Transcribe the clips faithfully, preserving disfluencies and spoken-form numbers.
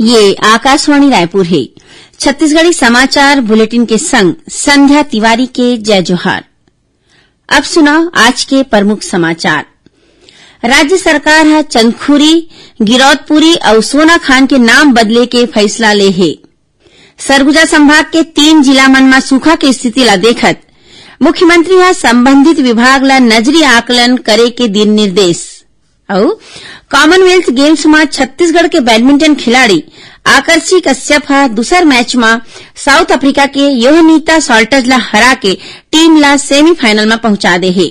ये आकाशवाणी रायपुर हे। छत्तीसगढ़ी समाचार बुलेटिन के संग संध्या तिवारी के जय जोहार। अब सुनव आज के प्रमुख समाचार। राज्य सरकार ह चंदखुरी, गिरौदपुरी अउ सोनाखान के नाम बदले के फैसला ले हे। सरगुजा संभाग के तीन जिला मन म सूखा के स्थिति ला देखत मुख्यमंत्री ह संबंधित विभाग ला नजरी आकलन करे के दिन निर्देश। अउ कॉमनवेल्थ गेम्स म छत्तीसगढ़ के बैडमिंटन खिलाड़ी आकर्षी कश्यप ह दूसर मैच म साउथ अफ्रीका के योहनीता सॉल्टर्स ला हरा के टीम ला सेमीफाइनल म पहुंचा दे हे।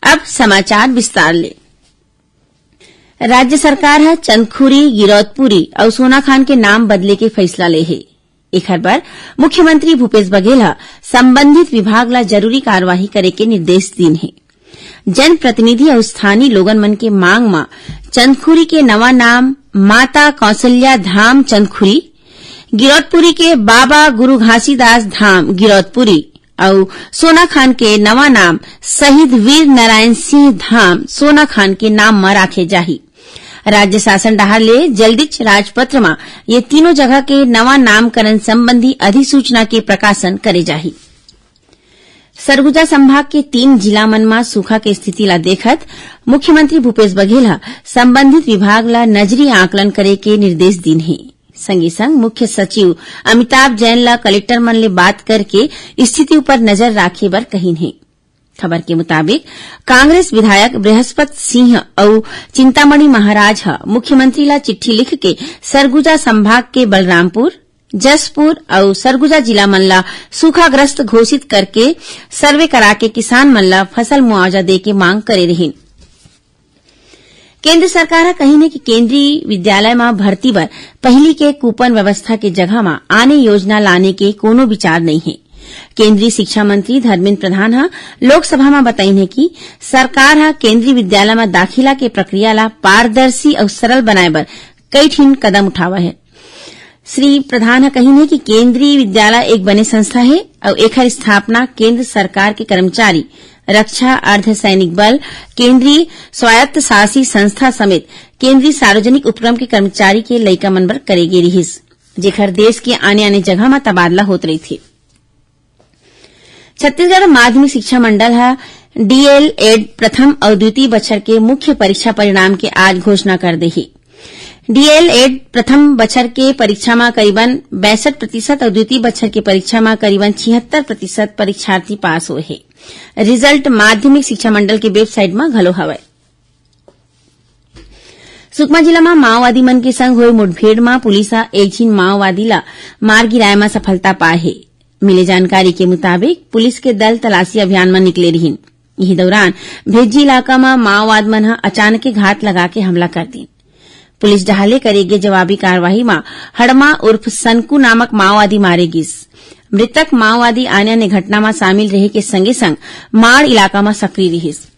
अब समाचार विस्तार ले। राज्य सरकार ह चंदखुरी, गिरौदपुरी अउ सोनाखान के नाम बदले के फैसला ले हे। एखर बर मुख्यमंत्री भूपेश बघेल ह संबंधित विभाग ला जरूरी कार्यवाही करे के निर्देश दीन हे। जनप्रतिनिधि अउ स्थानीय लोगन मन के मांग म चंदखुरी के नवा नाम माता कौशल्या धाम चंदखुरी, गिरौदपुरी के बाबा गुरु घासीदास धाम गिरौदपुरी अउ सोनाखान के नवा नाम शहीद वीर नारायण सिंह धाम सोनाखान के नाम म राखे जाही। राज्य शासन डहार ले जल्दीच राजपत्र म ये तीनों जगह के नवा नामकरण संबंधी अधिसूचना के प्रकाशन करे जाही। सरगुजा संभाग के तीन जिला मन म सूखा के स्थिति ला देखत मुख्यमंत्री भूपेश बघेल ह संबंधित विभाग ला नजरी आकलन करे के निर्देश दीन हे। संगे संग मुख्य सचिव अमिताभ जैन ला कलेक्टर मन ले बात करके स्थिति ऊपर नजर राखे बर कहिन हे। खबर के मुताबिक, कांग्रेस विधायक बृहस्पत सिंह अउ चिंतामणि महाराज ह मुख्यमंत्री ला चिट्ठी लिख के सरगुजा संभाग के बलरामपुर, जशपुर अउ सरगुजा जिला मन ला सूखाग्रस्त घोषित करके सर्वे करा के किसान मन ला फसल मुआवजा दे के मांग करे रिहीन। केंद्र सरकार ह कहिन हे कि केंद्रीय विद्यालय म भर्ती बर पहिली के कूपन व्यवस्था के जगह म आने योजना लाने के कोनो विचार नइ हे। केंद्रीय शिक्षा मंत्री धर्मेंद्र प्रधान ह लोकसभा म बताइन हे कि सरकार ह केंद्रीय विद्यालय म दाखिला के प्रक्रिया ला पारदर्शी अउ सरल बनाए बर कई ठिन कदम उठावा हे। श्री प्रधान ह कहिन हे कि केंद्रीय विद्यालय एक बने संस्था हे अउ एखर स्थापना केंद्र सरकार के कर्मचारी, रक्षा, अर्धसैनिक बल, केंद्रीय स्वायत्तशासी संस्था समेत केंद्रीय सार्वजनिक उपक्रम के कर्मचारी के लइका मन बर करे गे रिहिस, जेखर देश के आने-आने जगह म तबादला होत रहिथे। छत्तीसगढ़ माध्यमिक शिक्षा मंडल ह डीएलएड प्रथम अउ द्वितीय बछर के मुख्य परीक्षा परिणाम के आज घोषणा कर दे हे। डीएलएड प्रथम बछर के परीक्षा म करीबन बासठ प्रतिशत अउ द्वितीय बछर के परीक्षा म करीबन छिहत्तर प्रतिशत परीक्षार्थी पास होए हे। रिजल्ट माध्यमिक शिक्षा मंडल के वेबसाइट म घलो हवय। सुकमा जिला म माओवादी मन के संग होए मुठभेड़ म पुलिस ह एक झिन माओवादी ला मार गिराए म सफलता पाए हे। मिले जानकारी के मुताबिक, पुलिस के दल तलाशी अभियान म निकले रिहीन। इही दौरान भेज्जी इलाका म माओवाद मन ह अचानके घात लगा के हमला कर दीन। पुलिस डहार ले करे गे जवाबी कार्रवाई म हड़मा उर्फ सनकू नामक माओवादी मारे गिस। मृतक माओवादी आने-आने घटना म शामिल रहे के संगे-संग माड़ इलाका म सक्रिय रिहिस।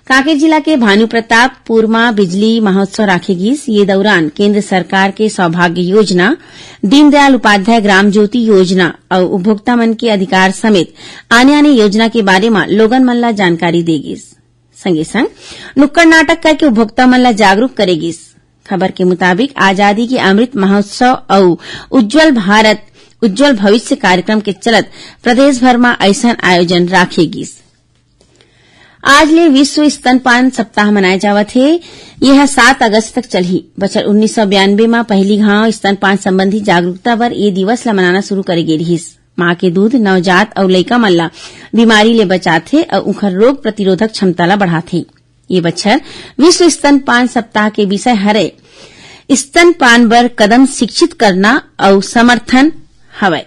कांकेर जिला के भानुप्रतापपुर म बिजली महोत्सव राखे गिस। ये दौरान केंद्र सरकार के सौभाग्य योजना, दीनदयाल उपाध्याय ग्राम ज्योति योजना अउ उपभोक्ता मन के अधिकार समेत आने-आने योजना के बारे म लोगन मन ल जानकारी दे गिस। संगे संग नुक्कड़ नाटक करके उपभोक्ता मन ल जागरूक करे गिस। खबर के मुताबिक, आजादी के अमृत महोत्सव अउ उज्जवल भारत, उज्जवल भविष्य कार्यक्रम के चलत प्रदेश भर म अइसन आयोजन राखे गिस। आज ले विश्व स्तनपान सप्ताह मनाए जावत हे। ये ह सात अगस्त तक चलही। बछर उन्नीस सौ बयानबे म पहिली घांव स्तनपान संबंधी जागरूकता बर ये दिवस ल मनाना शुरू करे गे रिहिस। मां के दूध नवजात अउ लइका मन ला बीमारी ले बचाथे अउ उंखर रोग प्रतिरोधक क्षमता ला बढ़ाथे। ये बछर विश्व स्तनपान सप्ताह के विषय हरे स्तनपान बर कदम शिक्षित करना अउ समर्थन हवय।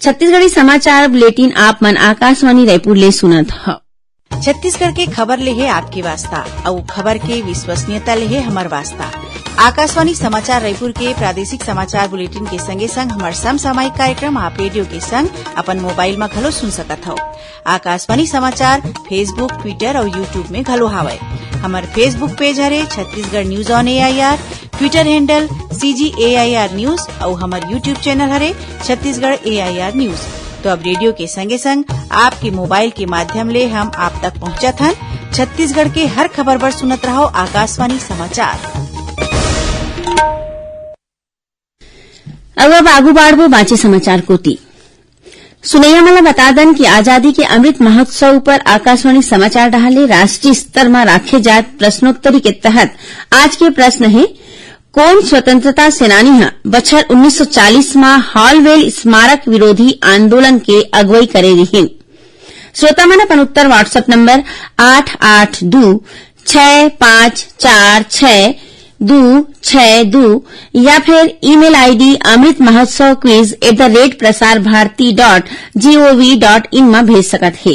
छत्तीसगढ़ी समाचार बुलेटिन आप मन आकाशवाणी रायपुर ले सुनत हव। छत्तीसगढ़ के खबर ले हे आपके वास्ता, अउ खबर के विश्वसनीयता ले हे हमर वास्ता। आकाशवाणी समाचार रायपुर के प्रादेशिक समाचार बुलेटिन के संगे संग हमर समसामयिक कार्यक्रम आप रेडियो के संग अपन मोबाइल म घलो सुन सकत हव। आकाशवाणी समाचार Facebook, Twitter अउ YouTube में घलो हावय। हमर Facebook पेज हरे Chhattisgarh news on AIR, Twitter handle CG AIR news अउ हमर YouTube चैनल हरे छत्तीसगढ़ एआईआर न्यूज। तो अब रेडियो के संगे संग आपके मोबाइल के माध्यम ले हम आप तक पहुंचत हन। छत्तीसगढ़ के हर खबर बर सुनत रहव आकाशवाणी समाचार। अउ अब आगू बाढ़बो बांचे समाचार कोति। सुनैया मन ल बता दन कि आजादी के अमृत महोत्सव ऊपर आकाशवाणी समाचार डहार ले राष्ट्रीय स्तर म राखे जात प्रश्नोत्तरी के तहत आज के प्रश्न हे, कोन स्वतंत्रता सेनानी ह बछर उन्नीस सौ चालीस म हॉलवेल स्मारक विरोधी आंदोलन के अगुवई करे रिहिन? श्रोता मन अपन उत्तर WhatsApp नंबर आठ आठ दू छह पाँच चार छह दू छह दू या फिर email ID amrit mahotsav quiz at the rate prasar bharati dot gov dot in म भेज सकत हे।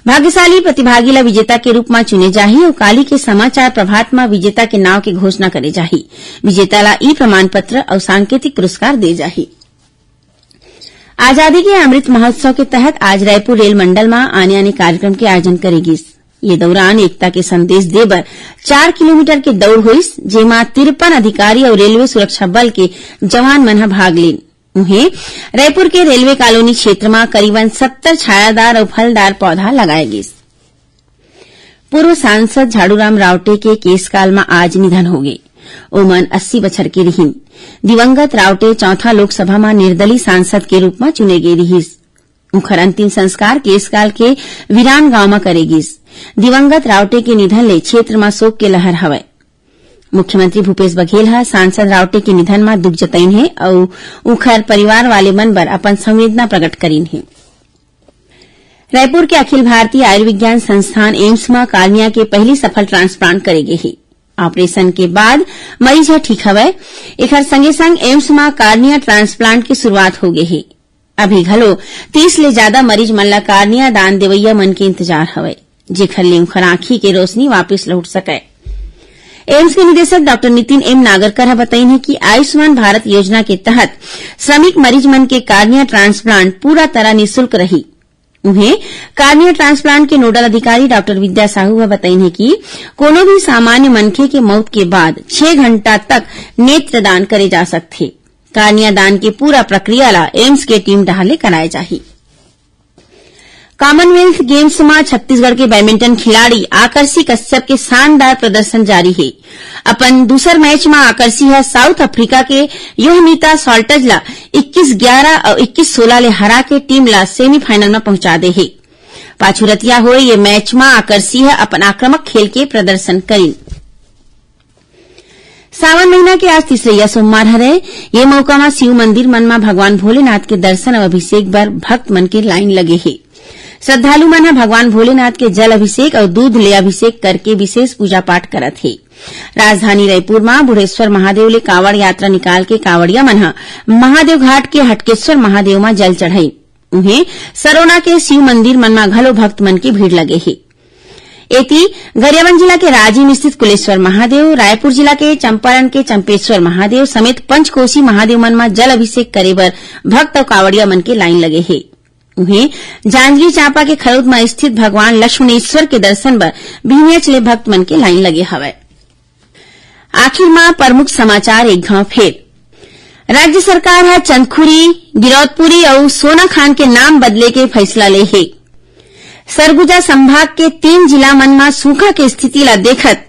भाग्यशाली प्रतिभागी ला विजेता के रूप म चुने जाही अउ काली के समाचार प्रभात म विजेता के नाव के घोषणा करे जाही। विजेता ला ई प्रमाण पत्र अउ सांकेतिक पुरस्कार दे जाही। आजादी के अमृत महोत्सव के तहत आज रायपुर रेल मंडल म आने-आने कार्यक्रम के आयोजन करे गिस। ये दौरान एकता के संदेश दे बर चार किलोमीटर के दौड़ होइस, जेमा तिरपन अधिकारी अउ रेलवे सुरक्षा बल के जवान मन ह भाग लीन। उहें, रायपुर के रेलवे कॉलोनी क्षेत्र म करीबन सत्तर छायादार अउ फलदार पौधा लगाए गिस। पूर्व सांसद झाड़ूराम रावटे के केसकाल म आज निधन होगे। ओमन अस्सी बछर के रिहिन। दिवंगत रावटे चौथा लोकसभा म निर्दलीय सांसद के रूप म चुने गे रिहिस। उंखर अंतिम संस्कार केसकाल के विरान गांव म करे गिस। दिवंगत रावटे के निधन ले क्षेत्र म शोक के लहर हवय। मुख्यमंत्री भूपेश बघेल ह सांसद रावटे के निधन म दुख जतइन हे अउ उंखर परिवार वाले मन बर अपन संवेदना प्रकट करिन हे। रायपुर के अखिल भारतीय आयुर्विज्ञान संस्थान एम्स म कार्निया के पहली सफल ट्रांसप्लांट करे गे हे। ऑपरेशन के बाद मरीज ह ठीक हवय। एखर संगे संग एम्स म कार्निया ट्रांसप्लांट के शुरुआत हो गे हे। अभी घलो तीस ले ज्यादा मरीज मन ला कार्निया दान देवइया मन के इंतजार हवय, जेखर ले उंखर आंखी के रोशनी वापस लौट सकय। एम्स के निदेशक डॉक्टर नितिन एम नागरकर ह बताइन हे कि आयुष्मान भारत योजना के तहत श्रमिक मरीज मन के कार्निया ट्रांसप्लांट पूरा तरह निशुल्क रही। उहें, कार्निया ट्रांसप्लांट के नोडल अधिकारी डॉक्टर विद्या साहू ह बताइन हे कि कोनो भी सामान्य मनखे के मौत के बाद छह घंटा तक नेत्र दान करे जा सकथे। कार्निया दान के पूरा प्रक्रिया ला एम्स के टीम डहार ले कराए जाही। कॉमनवेल्थ गेम्स म छत्तीसगढ़ के बैडमिंटन खिलाड़ी आकर्षी कश्यप के शानदार प्रदर्शन जारी हे। अपन दूसर मैच म आकर्षी ह साउथ अफ्रीका के योहनीता सॉल्टज ला इक्कीस ग्यारह अउ इक्कीस सोलह ले हरा के टीम ला सेमीफाइनल म पहुंचा दे हे। पाछू रतिया होए ये मैच म आकर्षी ह अपन आक्रामक खेल के प्रदर्शन करिन। सावन महीना के आज तीसरइया सोमवार हरय। ये मौका म शिव मंदिर मन म भगवान भोलेनाथ के दर्शन अउ अभिषेक बर भक्त मन के लाइन लगे हे। श्रद्धालु मन ह भगवान भोलेनाथ के जल अभिषेक अउ दूध ले अभिषेक करके विशेष पूजा पाठ करत हे। राजधानी रायपुर म बुढ़ेश्वर महादेव ले कांवड़ यात्रा निकाल के कांवड़िया मन ह महादेव घाट के हटकेश्वर महादेव म जल चढ़ाइन। उहें, सरोना के शिव मंदिर मन म घलो भक्त मन के भीड़ लगे हे। एती, गरियाबंद जिला के राजिम स्थित कुलेश्वर महादेव, रायपुर जिला के चंपारण के चंपेश्वर महादेव समेत पंचकोसी महादेव मन म जल अभिषेक करे बर भक्त अउ कांवड़िया मन के लाइन लगे हे। उहें, जांजगीर चांपा के खरौद म स्थित भगवान लक्ष्मणेश्वर के दर्शन बर बिहनियाच ले भक्त मन के लाइन लगे हवय। आखिर म प्रमुख समाचार एक घांव फेर। राज्य सरकार ह चंदखुरी, गिरौदपुरी अउ सोनाखान के नाम बदले के फैसला ले हे। सरगुजा संभाग के तीन जिला मन म सूखा के स्थिति ला देखत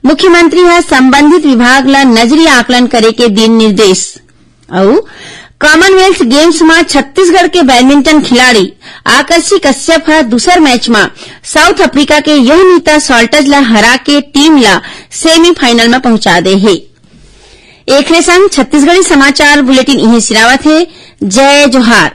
मुख्यमंत्री ह संबंधित विभाग ला नजरी आकलन करे के दीन निर्देश। अउ कॉमनवेल्थ गेम्स म छत्तीसगढ़ के बैडमिंटन खिलाड़ी आकर्षी कश्यप ह दूसर मैच म साउथ अफ्रीका के योहनीता सॉल्टज ला हरा के टीम ला सेमीफाइनल म पहुंचा दे हे। एखरे संग छत्तीसगढ़ी समाचार बुलेटिन इहें सिरावत हे। जय जोहार।